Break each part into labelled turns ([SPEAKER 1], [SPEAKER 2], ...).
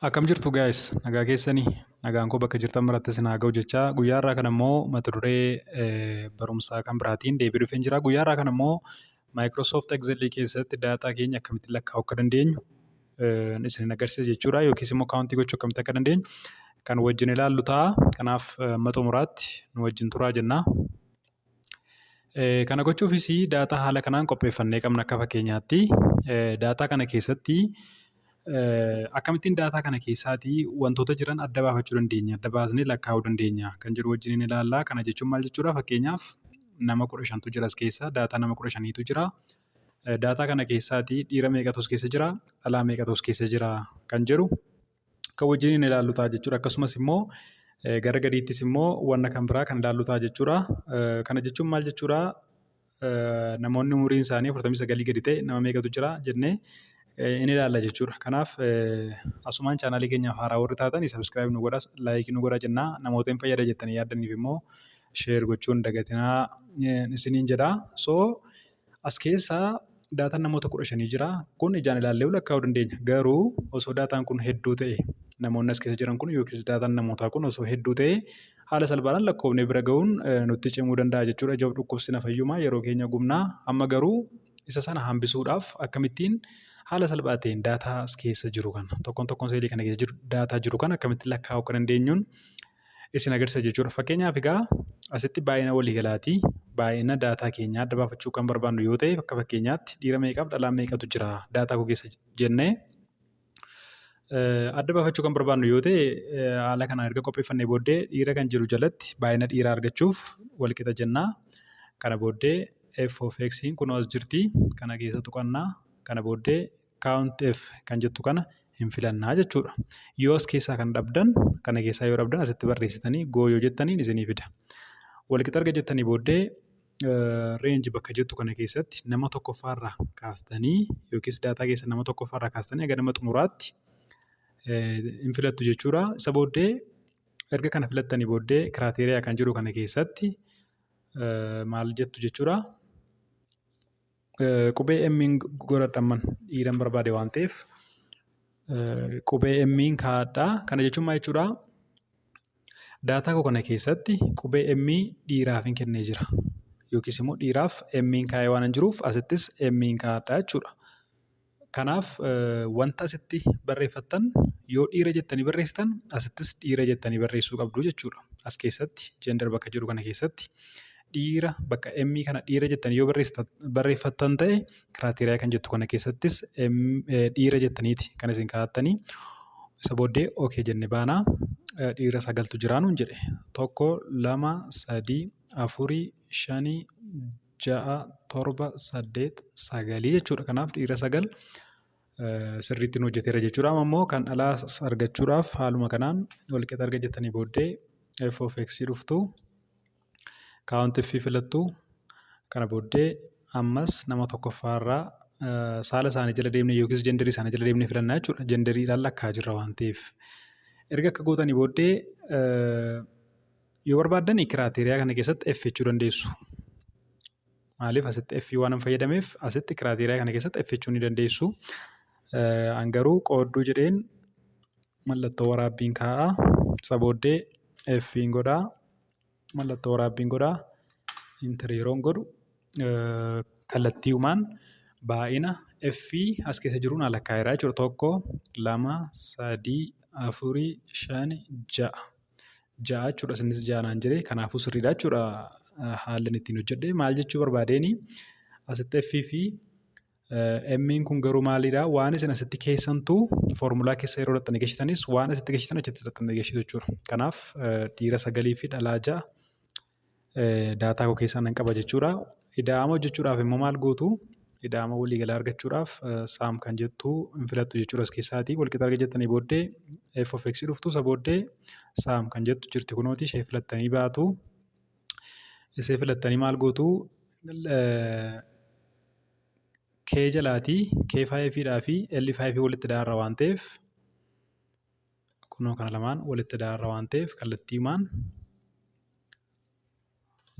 [SPEAKER 1] Akkam jirtu guys, nagaa keessanii? Nagaan koo bakka jirtan maratti isin haa ga'u jechaa, guyyaa har'aa kana immoo mata duree barumsaa kan biraatiin deebi'ee dhufeen jira. Guyyaa har'aa kana immoo Microsoft Excel keessatti daataa keenya akkamitti lakkaa'uu akka dandeenyu isin agarsiisa jechuudha. Yookiis immoo kaawuntii gochuu akkamitti akka dandeenyu kan wajjin ilaallu ta'a. Kanaaf amma xumuraatti nu wajjin turaa jenna. Kana gochuufis daataa haala kanaan qopheeffannee qabna akka fakkeenyaatti. Daataa kana keessatti akkamittiin daataa kana keessaatii wantoota jiran adda baafachuu dandeenya, adda baasnee lakkaa'uu dandeenya kan jedhu wajjin ilaalla. Kana jechuun maal jechuudha? Fakkeenyaaf nama 15tu jira as keessa, daataa nama 15tu jira. Daataa kana keessaatii dhiira meeqatu as keessa jira, dhalaa meeqatu as keessa jira kan jedhu kan wajjin ilaallu ta'a jechuudha. Akkasumas immoo gara gadiittis immoo wanna kan biraa kan ilaallu ta'a jechuudha. Kana jechuun maal jechuudha? Namoonni umuriin isaanii 49 gadi ta'e nama meeqatu jira jennee in ilaalla jechuudha. Kanaaf asumaan chaanaalii keenyaaf haaraa warri taatan subscribe nu godhaa, like nu godhaa jennaa. Namoota hin fayyada jettanii yaaddaniif immoo share gochuun dagatinaa isiniin jedha. So as keessaa daataan namoota 15 jira. Kun ijaan ilaallee lakkaa'uu dandeenya. Garuu osoo daataan kun hedduu ta'e, namoonni as keessa jiran kun yookiis daataan namootaa kun osoo hedduu ta'e, haala salphaadhaan lakkoofnee bira ga'uun nutti cimuu danda'a jechuudha. Ija dhukkubsina fayyumaa yeroo keenya gubnaa. Amma garuu isa sana hambisuudhaaf akkamittiin haala salphaa ta'een daataa as keessa jiru kana, tokkoon tokkoon seelii kana keessa jiru, daataa jiru kana akkamitti lakkaa'uu akka dandeenyuun isin agarsiisa jechuudha. Fakkeenyaaf egaa asitti baay'ina waliigalaati. Baay'ina daataa keenyaa adda baafachuu kan barbaannu yoo ta'e, akka fakkeenyaatti dhiira meeqaaf dhalaa meeqatu jira daataa koo keessa jennee adda baafachuu kan barbaannu yoo ta'e, haala kanaan erga qopheeffannee booddee dhiira kan jiru jalatti baay'ina dhiiraa argachuuf walqixa jennaa. Kana booddee f of x kunoo as jirti. Kana keessa tuqannaa. Kana booddee count f kan jettu kana hin filannaa jechuudha. Yoo as keessaa kan dhabdan, kana keessaa yoo dhabdan, asitti barreessitanii go yoo jettaniin isinii fida. Walqixa erga jettanii booddee range bakka jettu kana keessatti nama tokkoffaarraa kaastanii yookiis daataa keessa nama tokkoffaarraa kaastanii haga nama xumuraatti hin filattu jechuudha. Isa booddee erga kana filattanii booddee criteria kan jedhu kana keessatti maal jettu jechuudha? Qubee M'in godhadha, dhiiran barbaade waan ta'eef qubee M'in kaa'adha. Kana jechuun maal jechuudha? Daataa koo kana keessatti qubee M dhiiraaf hin kennee jira. Yookiis immoo dhiiraaf M'in kaa'ee waan hin jiruuf asittis M'in kaa'adha jechuudha. Kanaaf wanta asitti barreeffattan yoo dhiira jettanii barreessitan, asittis dhiira jettanii barreessuu qabdu jechuudha. As keessatti gender bakka jiru kana keessatti dhiira bakka M kana dhiira jettanii yoo barreeffattan ta'e, criteria kan jettu kana keessattis dhiira jettaniiti kan isin kaa'attanii. Isa booddee okay jenne baanaa. Dhiira sagaltu jiraa nuun jedhe. Tokko, lama, sadii, afurii, shanii, ja'a, torba, saddeet, sagalii jechuudha. Kanaaf dhiira sagal sirriitti nu hojjeteera jechuudha. Amma immoo kan dhalaa argachuudhaaf haaluma kanaan walqixa erga jettanii booddee f of x dhuftu, count f filattu. Kana booddee ammas nama tokkoffaarraa saala isaanii jala deemnee yookiis genderii isaanii jala deemnee filannaa jechuudha. Genderiidhaan lakkaa jirra waan ta'eef. Erga akka gootanii booddee yoo barbaaddan criteria kana keessatti F jechuu dandeessu. Maaliif? Asitti F waan hin fayyadameef asitti criteria kana keessatti F jechuu ni dandeessu. An garuu qoodduu jedheen mallattoo waraabbiin kaa'a. Isa booddee F godhaa. Mallattoo waraabbiin godhaa. Enter yeroon godhu kallattiiwmaan baay'ina F as keessa jiru naa lakkaa'eera jechuudha. Tokko, lama, sadii, afurii, shani, ja'a. Ja'a jechuudha. Isinis ja'a naan jedhee, kanaafuu sirriidha jechuudha haalli inni ittiin hojjedhe. Maal jechuu barbaadeeni? Asitti F fi M'in kun garuu maalidha? Waan isin asitti keessantuu foormulaa keessa yeroo dhaxxanii gashitanis waan asitti gashitan achitti dhaxxanii gashitu jechuudha. Kanaaf dhiira sagalii fi dhalaa 6 daataa koo keessaa nan qaba jechuudha. Ida'ama hojjechuudhaaf immoo maal gootu? Ida'ama waliigalaa argachuudhaaf sum kan jettu hin filattu jechuudha as keessaatii. Walqixa arga jettanii booddee f of x dhuftu. Isa booddee sum kan jettu jirti kunooti, ishee filattanii baatu. Ishee filattanii maal gootu? K jalaatii K5 dhaa fi L5 walitti daarra waan ta'eef, kunoo kana lamaan walitti daarra waan ta'eef, kallattiimaan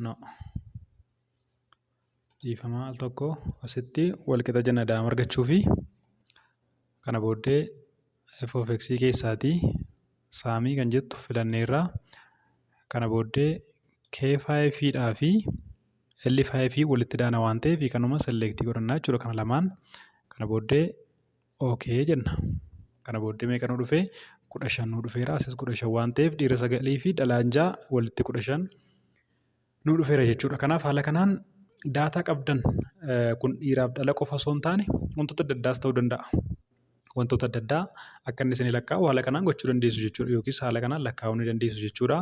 [SPEAKER 1] no dhiifama, al tokko asitti walqixa jenna ida'ama argachuu fi kana booddee F of X keessaatii sumii kan jettu filanneerra. Kana booddee K5 dhaa fi L5 walitti daana waan ta'eef kanuma select godhannaa jechuudha kana lamaan. Kana booddee okay jenna. Kana booddee meeqa nu dhufee? 15 nu dhufeera. Asis 15 waan ta'eef dhiira sagalii fi dhalaan 6 walitti 15 nu dhufeera jechuudha. Kanaaf haala kanaan data qabdan kun dhiiraaf dhala qofa osoo hin taane wantoota adda addaas ta'uu danda'a. Wantoota adda addaa akka inni isinii lakkaa'u haala kanaan gochuu dandeessu jechuudha. Yookiis haala kanaan lakkaa'uu ni dandeessu jechuudha.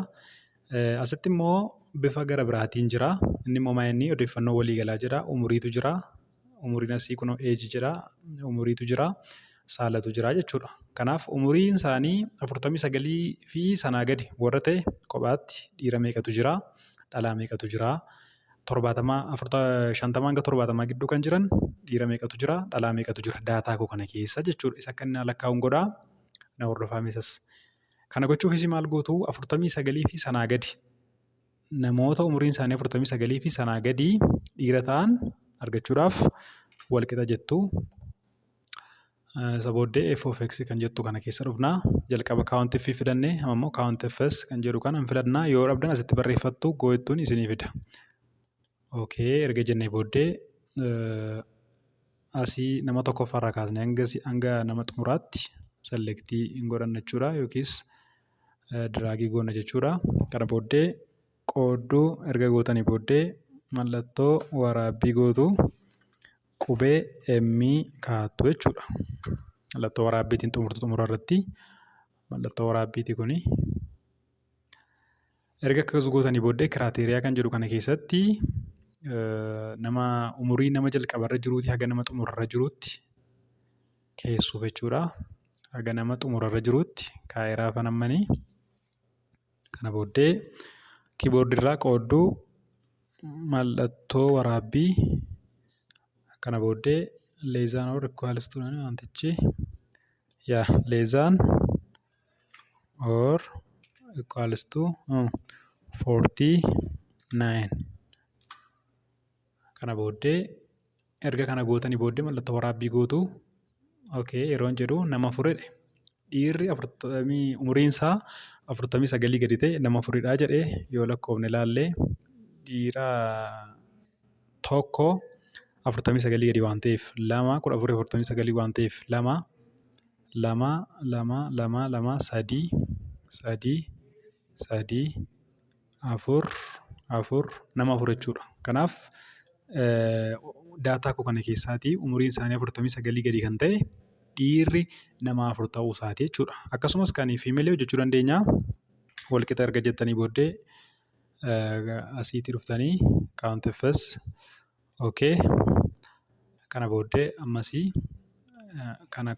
[SPEAKER 1] Asitti immoo bifa gara biraatiin jira. Inni immoo maal inni odeeffannoo waliigalaa jira. Umuriitu jira. Umuriin asii kunoo age jira. Umuriitu jira. Saalatu jira jechuudha. Kanaaf umuriin isaanii 49 fi sanaa gadi warra ta'e kophaatti dhiira meeqatu jira? Dhalaa meeqatu jira? 70, 50 hanga 70 gidduu kan jiran dhiira meeqatu jira? Dhalaa meeqatu jira? Data koo kana keessa jechuudha. Isa akka inni lakkaa'uun godhaa. Na hordofaa meesas. Kana gochuufis maal gootu? 49 fi sanaa gadi namoota umuriin isaanii 49 fi sanaa gadi dhiira ta'an argachuudhaaf walqixa jettu. Isa booddee F of X kan jettu kana keessa dhufnaa. Jalqaba count if filannee, amma immoo count ifs kan jedhu kana hin filannaa. Yoo dhabdan asitti barreeffattu, go'ettuun isinii fida. Okay, erga jennee booddee asii nama tokkoffaarraa kaasnee hanga nama xumuraatti select hin godhanna jechuudha yookiis drag goona jechuudha. Kana booddee qoodduu erga gootanii booddee mallattoo waraabbii gootu, qubee M kaa'attu jechuudha. Mallattoo waraabbiitiin xumurtu, xumura irratti mallattoo waraabbiiti kuni. Erga akkas gootanii booddee criteria kan jedhu kana keessatti nama umurii nama jalqabarra jiruutii haga nama xumurarra jiruutti keessuuf jechuudha. Haga nama xumurarra jiruutti kaa'eeraa fanammanii. Kana booddee keyboardirraa qoodduu, mallattoo waraabbii, kana booddee less than or equals to wantichi yaa less than or equals to 49. Kana booddee erga kana gootanii booddee mallattoo waraabbii gootu. Okay, yeroon jedhu nama afuridha. Dhiirri umuriin isaa 49 gadi ta'e nama afuridha jedhee yoo lakkoofne ilaallee, dhiira tokko 49 gadi waan ta'eef, lama 14 49 waan ta'eef, lama, lama, lama, lama, lama, sadii, sadii, sadii, afur, afur, nama afur jechuudha. Kanaaf data koo kana keessaatii umuriin isaanii 49 gadi kan ta'e dhiirri nama afur ta'uu isaati jechuudha. Akkasumas kan female hojjechuu dandeenya. Walqixa erga jettanii booddee asiitii dhuftanii count ifs, okay. Kana booddee ammasii kana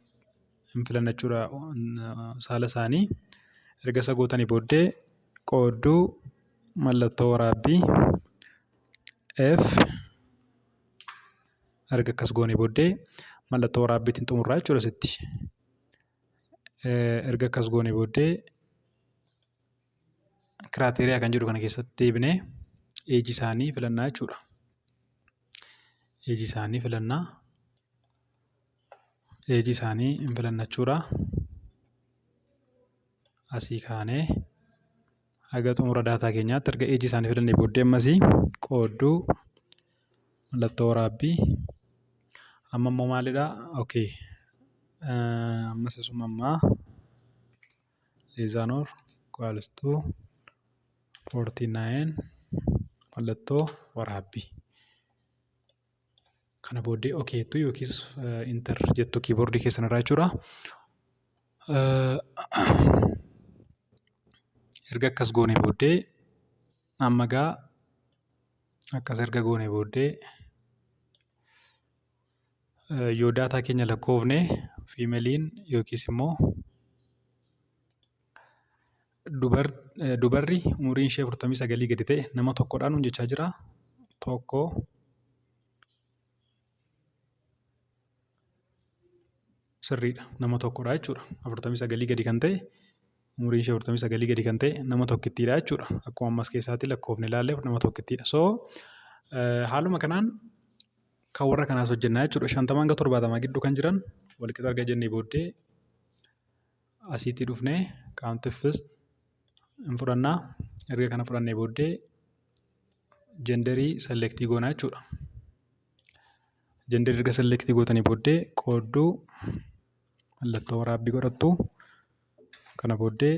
[SPEAKER 1] hin filanna jechuudha saala isaanii. Erga isa gootanii booddee qoodduu, mallattoo waraabbii, F. Erga akkas goonee booddee mallattoo waraabbiitiin xumurraa jechuudha asitti. Erga akkas goonee booddee criteria kan jedhu kana keessatti deebinee age isaanii filannaa jechuudha. Age isaanii filannaa. Age isaanii hin filanna jechuudha. Asii kaanee haga xumura data keenyaatti erga age isaanii filannee booddee ammasii qoodduu, mallattoo waraabbii. Amma immoo maalidhaa? Okay. Ammas isuma ammaa less than or equals to 49, mallattoo waraabbii. Kana booddee okay jettu yookiis enter jettu keyboard keessan irraa jechuudha. Erga akkas goonee booddee amma gaa akkas erga goonee booddee yoo data keenya lakkoofne, femaleiin yookiis immoo dubarri umuriin ishee 49 gadi ta'e nama tokkodhaan nuun jechaa jira. Tokko sirriidha, nama tokkodha jechuudha. 49 gadi kan ta'e, umuriin ishee 49 gadi kan ta'e nama tokkittiidha jechuudha. Akkuma ammas keessaatti lakkoofne ilaalle nama tokkittiidha. So haaluma kanaan kan warra kanaas hojjennaa jechuudha. 50 hanga 70 gidduu kan jiran walqixa arga jennee booddee Asiitti dhufnee COUNTIFS hin fudhannaa. Erga kana fudhannee booddee genderii selectii goonaa jechuudha. Genderii erga selectii gootanii booddee qoodduu, mallattoo waraabbii godhattu. Kana booddee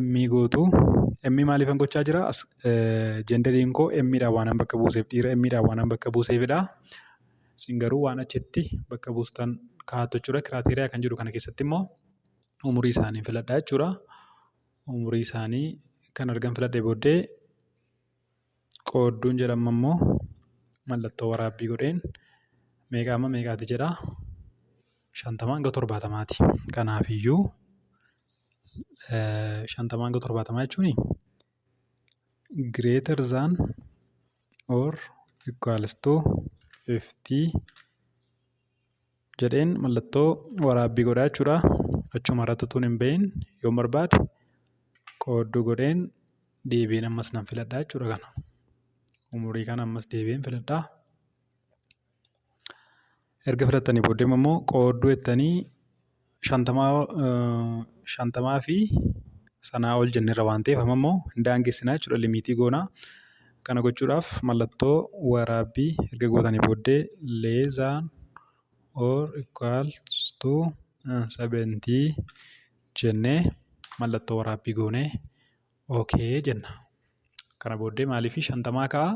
[SPEAKER 1] M gootu. M maaliifan gochaa jira? Genderiin koo M'dhaan waan bakka buuseef, dhiira M'dhaan waan bakka buuseefidha. Isin garuu waan achitti bakka buustan kaa'attu jechuudha. Criteria kan jedhu kana keessatti immoo umurii isaanii filadhaa jechuudha. Umurii isaanii kan argan filadhee booddee qoodduun jedhama immoo mallattoo waraabbii godheen meeqa amma meeqaati jedha? 50 hanga 70ti. Kanaafiyyuu 50 hanga 70 jechuun greater than or equals to 50 jedheen mallattoo waraabbii godhaa jechuudha. Achuma irratti utuun hin bahin yoon barbaade qoodduu godheen deebiin ammas nan filadhaa jechuudha kana. Umurii kana ammas deebiin filadhaa. Erga filattanii booddee immoo qoodduu jettanii 50 fi sanaa ol jenneerra waan ta'eef, amma immoo hin daangessinaa jechuudha, limitii goonaa. Kana gochuudhaaf mallattoo waraabbii erga gootanii booddee less than or equals to 70 jennee mallattoo waraabbii goonee okay jenna. Kana booddee maaliif 50 ka'a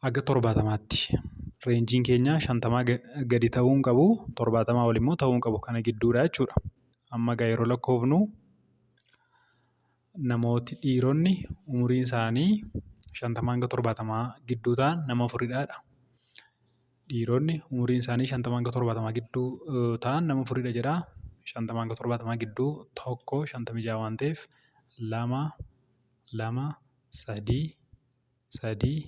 [SPEAKER 1] haga 70tti. Rangeiin keenya 50 gadi ta'uu hin qabu, 70 ol immoo ta'uu hin qabu, kana gidduudha jechuudha. Amma egaa yeroo lakkoofnu namooti dhiironni umuriin isaanii 50 hanga 70 gidduu ta'an nama afuridha. Dhiironni umuriin isaanii 50 hanga 70 gidduu ta'an nama afuridha jedha. 50 hanga 70 gidduu tokko 56 waan ta'eef, lama, lama, sadii, sadii,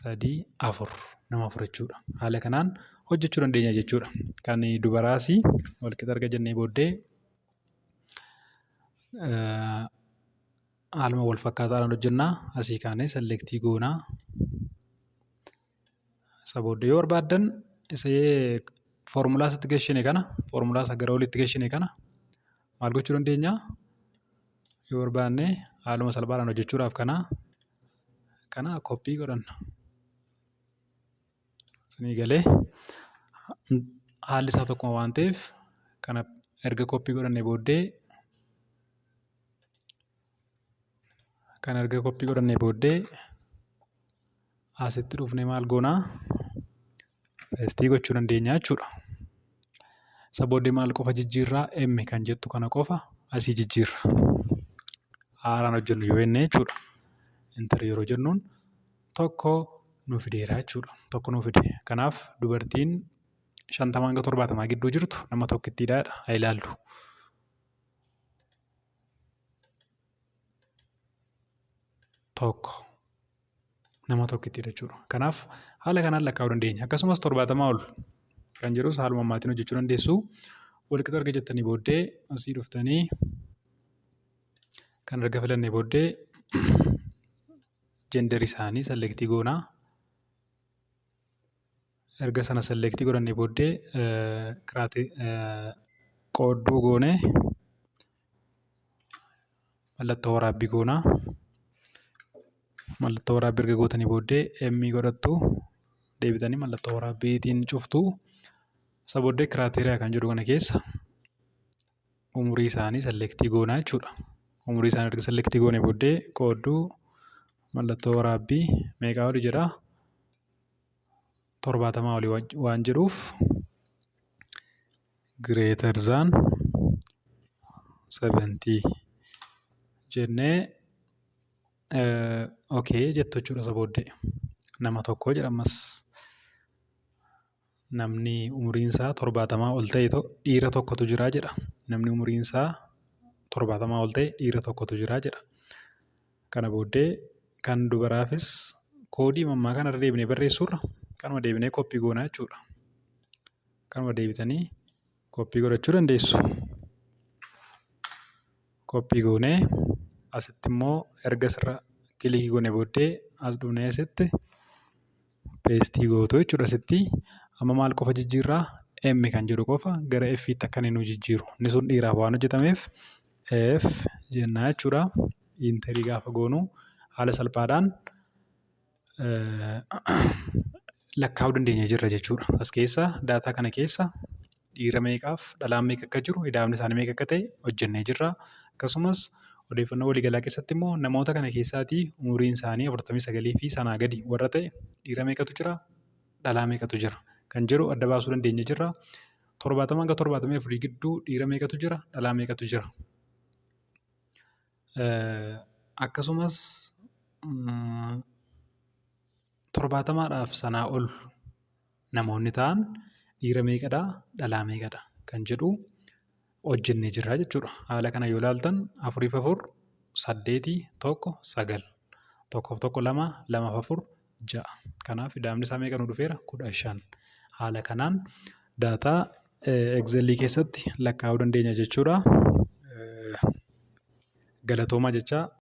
[SPEAKER 1] sadii, afur, nama afur jechuudha. Haala kanaan hojjechuu dandeenya jechuudha. Kan dubaraas walqixa erga jennee booddee haaluma wal fakkaataadhaan hojjennaa. Asii kaanee selectii goonaa. Isa booddee yoo barbaaddan isee foormulaa asitti galchine kana, foormulaa isa gara olitti galchine kana maal gochuu dandeenya? Yoo barbaanne haaluma salphaadhaan hojjechuudhaaf kana copy godhanna. Isinii galee? Haalli isaa tokkuma waan ta'eef, kana erga copy godhannee booddee, kana erga copy godhannee booddee asitti dhufnee maal goonaa? Paste gochuu dandeenya jechuudha. Isa booddee maal qofa jijjiirraa? M kan jettu kana qofa asii jijjiirra. Haaraan hojjennu yoo jenne jechuudha. Enter yeroo jennuun tokko nu fideera jechuudha. Tokko nu fide. Kanaaf dubartiin 50 hanga 70 gidduu jirtu nama tokkittiidha haa ilaallu. Tokko, nama tokkittiidha jechuudha. Kanaaf haala kanaan lakkaa'uu dandeenya. Akkasumas 70 ol kan jedhus haaluma ammaatiin hojjechuu dandeessu. Walqixa erga jettanii booddee asii dhuftanii kan erga filannee booddee genderii isaanii selectii goonaa. Erga sana selectii godhannee booddee qoodduu goonee mallattoo waraabbii goonaa. Mallattoo waraabbii erga gootanii booddee M godhattu, deebitanii mallattoo waraabbiitiin cuftu. Isa booddee criteria kan jedhu kana keessa umurii isaanii selectii goonaa jechuudha. Umurii isaanii erga selectii goonee booddee qoodduu, mallattoo waraabbii, meeqaa oli jedhaa? 70 olii waan jedhuuf greater than 70 jennee okay jettu jechuudha. Isa booddee nama tokko jedha ammas. Namni umuriin isaa 70 ol ta'e dhiira tokkotu jira jedha. Namni umuriin isaa 70 ol ta'e dhiira tokkotu jira jedha. Kana booddee kan dubaraafis koodii ammaa kanarra deebinee barreessuurra kanuma deebinee copy goonaa jechuudha. Kanuma deebitanii copy godhachuu dandeessu. Copy goonee asitti immoo erga asirra click goonee booddee as dhufnee asitti paste gootu jechuudha asitti. Amma maal qofa jijjiirraa? M kan jedhu qofa gara F'tti akka inni nu jijjiiru. Inni sun dhiiraaf waan hojjetameef F jennaa jechuudha. Enter gaafa goonu haala salphaadhaan lakkaa'uu dandeenya jirra jechuudha. As keessa daataa kana keessa dhiira meeqaaf dhalaan meeqa akka jiru, ida'amni isaanii meeqa akka ta'e hojjennee jirra. Akkasumas odeeffannoo waliigalaa keessatti immoo namoota kana keessaatii umuriin isaanii 49 fi sanaa gadi warra ta'e dhiira meeqatu jira, dhalaa meeqatu jira kan jedhu adda baasuu dandeenya jirra. 70 hanga 74 gidduu dhiira meeqatu jira, dhalaa meeqatu jira. Akkasumas 70dhaaf sanaa ol namoonni ta'an dhiira meeqadha, dhalaa meeqadha kan jedhu hojjennee jirra jechuudha. Haala kana yoo ilaaltan, afuriif afur saddeeti, tokko sagal, tokkoof tokko lama, lamaaf afur ja'a. Kanaaf ida'amni isaa meeqa nu dhufeera? 15. Haala kanaan daataa Excelii keessatti lakkaa'uu dandeenya jechuudha. Galatoomaa jechaa.